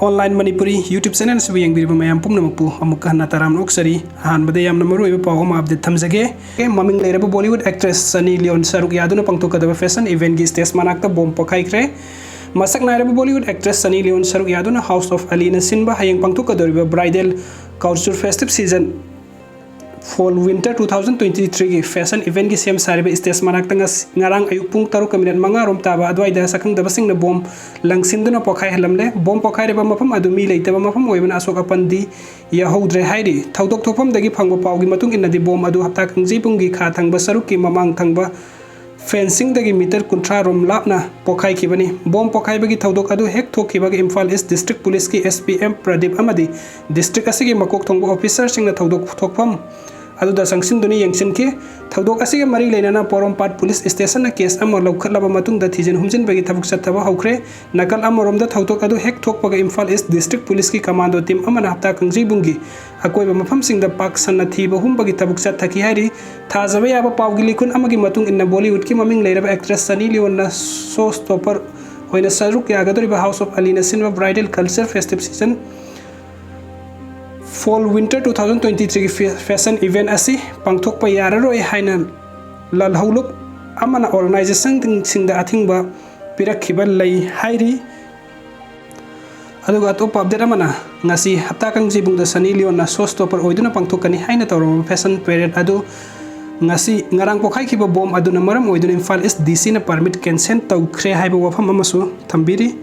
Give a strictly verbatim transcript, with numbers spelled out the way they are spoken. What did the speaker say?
Online Manipuri YouTube channel ꯑꯁꯤꯕꯨ ꯌꯦꯡꯕꯤꯔꯤꯕ ꯃꯌꯥꯝ ꯄꯨꯝꯅꯃꯛꯄꯨ ꯑꯃꯨꯛꯀ ꯍꯟꯅ ꯇꯔꯥꯝꯅ ꯑꯣꯛꯆꯔꯤ꯫ ꯑꯍꯥꯟꯕꯗ ꯌꯥꯝꯅ ꯃꯔꯨꯑꯣꯏꯕ ꯄꯥꯎ ꯑꯃ update ꯊꯝꯖꯒꯦ꯫ ꯃꯃꯤꯡ ꯂꯩꯔꯕ Bollywood actress Sunny Leone ꯁꯔꯨꯛ ꯌꯥꯗꯨꯅ ꯄꯥꯡꯊꯣꯛꯀꯗꯕ fashion eventꯀꯤ stage ꯃꯅꯥꯛꯇ bomb ꯄꯣꯈꯥꯏꯈ꯭ꯔꯦ꯫ ꯃꯁꯛ ꯅꯥꯏꯔꯕ Bollywood actress Sunny Leone ꯁꯔꯨꯛ ꯌꯥꯗꯨꯅ House of Aliꯅ ꯁꯤꯟꯕ ꯍꯌꯦꯡ ꯄꯥꯡꯊꯣꯛꯀꯗꯧꯔꯤꯕ bridal culture festive season Fall Winter two thousand twenty threeꯒꯤ fashion eventꯀꯤ ꯁꯦꯝ ꯁꯥꯔꯤꯕ stage ꯃꯅꯥꯛꯇ ꯉꯁ-, ꯉꯔꯥꯡ ꯑꯌꯨꯛ ꯄꯨꯡ ꯇꯔꯨꯛꯀ ꯃꯤꯅꯤꯠ ꯃꯉꯥ ꯔꯣꯝ ꯇꯥꯕ ꯑꯗꯨꯋꯥꯏꯗ ꯁꯛꯈꯪꯗꯕꯁꯤꯡꯅ bomb ꯂꯪꯁꯤꯟꯗꯨꯅ ꯄꯣꯈꯥꯏꯍꯜꯂꯝꯂꯦ꯫ Bomb ꯄꯣꯈꯥꯏꯔꯤꯕ ꯃꯐꯝ ꯑꯗꯨ ꯃꯤ ꯂꯩꯇꯕ ꯃꯐꯝ ꯑꯣꯏꯕꯅ ꯑꯁꯣꯛ ꯑꯄꯟꯗꯤ ꯌꯥꯍꯧꯗ꯭ꯔꯦ ꯍꯥꯏꯔꯤ꯫ ꯊꯧꯗꯣꯛ ꯊꯣꯛꯐꯝꯗꯒꯤ ꯐꯪꯕ ꯄꯥꯎꯒꯤ ꯃꯇꯨꯡ ꯏꯟꯅꯗꯤ, bomb ꯑꯗꯨ ꯍꯞꯇꯥ ꯀꯥꯡꯖꯩꯕꯨꯡꯒꯤ ꯈꯥ ꯊꯪꯕ ꯁꯔꯨꯛꯀꯤ ꯃꯃꯥꯡ ꯊꯪꯕ fencingꯗꯒꯤ meter ꯀꯨꯟꯊ꯭ꯔꯥ ꯔꯣꯝ ꯂꯥꯞꯅ ꯄꯣꯈꯥꯏꯈꯤꯕꯅꯤ꯫ Bomb ꯄꯣꯈꯥꯏꯕꯒꯤ ꯊꯧꯗꯣꯛ ꯑꯗꯨ ꯍꯦꯛ ꯊꯣꯛꯈꯤꯕꯒ Imphal East District Policeꯀꯤ S P M Pradeep ꯑꯃꯗꯤ district ꯑꯁꯤꯒꯤ ꯃꯀꯣꯛ ꯊꯣꯡꯕ officerꯁꯤꯡꯅ ꯊꯧꯗꯣꯛ ꯊꯣꯛꯐꯝ ꯑꯗꯨꯗ ꯆꯪꯁꯤꯟꯗꯨꯅ ꯌꯦꯡꯁꯤꯟꯈꯤ꯫ ꯊꯧꯗꯣꯛ ꯑꯁꯤꯒ ꯃꯔꯤ ꯂꯩꯅꯅ ꯄꯣꯔꯣꯝꯄꯥꯠ police stationꯅ case ꯑꯃ ꯂꯧꯈꯠꯂꯕ ꯃꯇꯨꯡꯗ ꯊꯤꯖꯤꯟ ꯍꯨꯝꯖꯤꯟꯕꯒꯤ ꯊꯕꯛ ꯆꯠꯊꯕ ꯍꯧꯈ꯭ꯔꯦ꯫ ꯅꯥꯀꯜ ꯑꯃꯔꯣꯝꯗ, ꯊꯧꯗꯣꯛ ꯑꯗꯨ ꯍꯦꯛ ꯊꯣꯛꯄꯒ Imphal East District Policeꯀꯤ commando team ꯑꯃꯅ ꯍꯞꯇꯥ ꯀꯥꯡꯖꯩꯕꯨꯡꯒꯤ ꯑꯀꯣꯏꯕ ꯃꯐꯝꯁꯤꯡꯗ ꯄꯥꯛ ꯁꯟꯅ ꯊꯤꯕ ꯍꯨꯝꯕꯒꯤ ꯊꯕꯛ ꯆꯠꯊꯈꯤ ꯍꯥꯏꯔꯤ꯫ ꯊꯥꯖꯕ ꯌꯥꯕ ꯄꯥꯎꯒꯤ ꯂꯤꯈꯨꯟ ꯑꯃꯒꯤ ꯃꯇꯨꯡ ꯏꯟꯅ, Bollywoodꯀꯤ ꯃꯃꯤꯡ ꯂꯩꯔꯕ actress Sunny Leoneꯅ showstopper ꯑꯣꯏꯅ ꯁꯔꯨꯛ ꯌꯥꯒꯗꯧꯔꯤꯕ House of Aliꯅ ꯁꯤꯟꯕ bridal culture festive season Fall Winter two thousand twenty threeꯒꯤ fa-, fashion event ꯑꯁꯤ ꯄꯥꯡꯊꯣꯛꯄ ꯌꯥꯔꯔꯣꯏ ꯍꯥꯏꯅ ꯂꯥꯜꯍꯧꯂꯨꯞ ꯑꯃꯅ organizationꯁꯤꯡꯗ ꯑꯊꯤꯡꯕ ꯄꯤꯔꯛꯈꯤꯕ ꯂꯩ ꯍꯥꯏꯔꯤ꯫ ꯑꯗꯨꯒ ꯑꯇꯣꯞꯄ update ꯑꯃꯅ, ꯉꯁꯤ ꯍꯞꯇꯥ ꯀꯥꯡꯖꯩꯕꯨꯡꯗ Sunny Leoneꯅ showstopper ꯑꯣꯏꯗꯨꯅ ꯄꯥꯡꯊꯣꯛꯀꯅꯤ ꯍꯥꯏꯅ ꯇꯧꯔꯝꯕ fashion parade ꯑꯗꯨ ꯉꯁꯤ, ꯉꯔꯥꯡ ꯄꯣꯈꯥꯏꯈꯤꯕ bomb ꯑꯗꯨꯅ ꯃꯔꯝ ꯑꯣꯏꯗꯨꯅ Imphal East DCꯅ permit cancel ꯇꯧꯈ꯭ꯔꯦ ꯍꯥꯏꯕ ꯋꯥꯐꯝ ꯑꯃꯁꯨ ꯊꯝꯕꯤꯔꯤ꯫